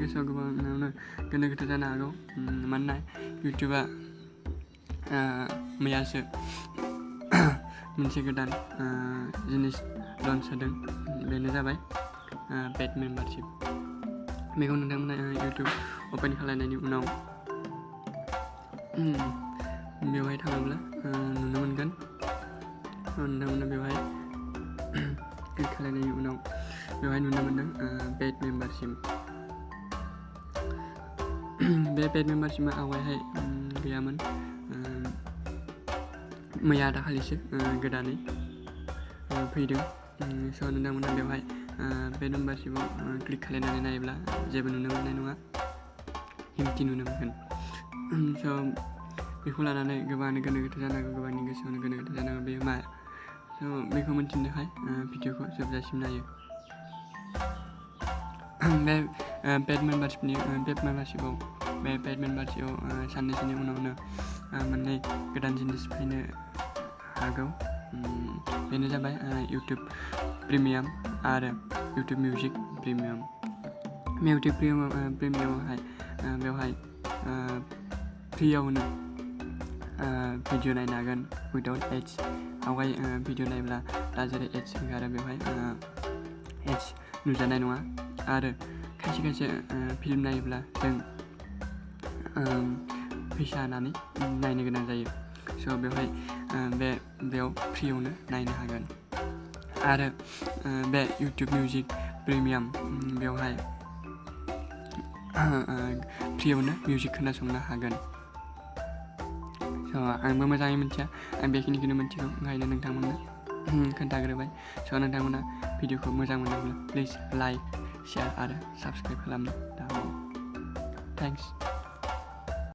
गोसोआव गोबाङावनो गोनो गोथो जानो हागौ मानोना इउटुबआ मैयासो मोनसे गोदान जिनिस लन्च होदों बेनो जाबाय पेड मेम्बारशिप बेखौ नोंथांमोना इउटुब अपेन खालामनायनि उनाव बेवहाय थाङोब्ला नुनो मोनगोन नोंथांमोना बेवहाय क्लिक खालामनायनि उनाव बेवहाय नुनो मोनदों पेड मेम्बारशिप बे पेड मेम्बारशिपआ आवगायहाय गैयामोन मैया दाखालिसो गोदानै फैदों स' नोंथांमोना बेवहाय पेड मेम्बारशिपआव क्लिक खालामनानै नायोब्ला जेबो नुनो मोननाय नङा एम्पटि नुनो मोनगोन स' बेखौ लानानै गोबाङानो गोनो गोथो जानो हागौ गोबांनि गोसोआवनो गोनो गोथो जानो हागौ बे मा स' बेखौ मिन्थिनो थाखाय भिडिअखौ जोबजासिम नायो बे पेड मेम्बारशिपआव साननैसोनि उनावनो मोननै गोदान जिनिस फैनो हागौ बेनो जाबाय इउटुब प्रिमियाम आरो इउटुब मिउजिक प्रिमियाम इउटुब प्रिमियामावहाय बेवहाय फ्रियावनो भिडिअ नायनो हागोन उइदाउट एड्स आवगाय भिडिअ नायब्ला दा जेरै एड्स ओंखारो बेवहाय एड्स नुजानाय नङा आरो खायसे खायसे फिल्म नायोब्ला जों फैसा होनानै नायनो गोनां जायो स' बेवहाय बेयाव फ्रियावनो नायनो हागोन आरो बे इउटुब मिउजिक प्रिमियाम बेवहाय फ्रियावनो मिउजिक खोनासंनो हागोन स' आंबो मोजाङै मिथिया आं बेखिनिखौनो मिथिगौ ओंखायनो नोंथांमोननो खोन्थाग्रोबाय स' नोंथांमोना भिडिअखौ मोजां मोनोब्ला प्लिज लाइक शेयार आरो साबस्क्राइब खालामनो दाबाव थेंक्स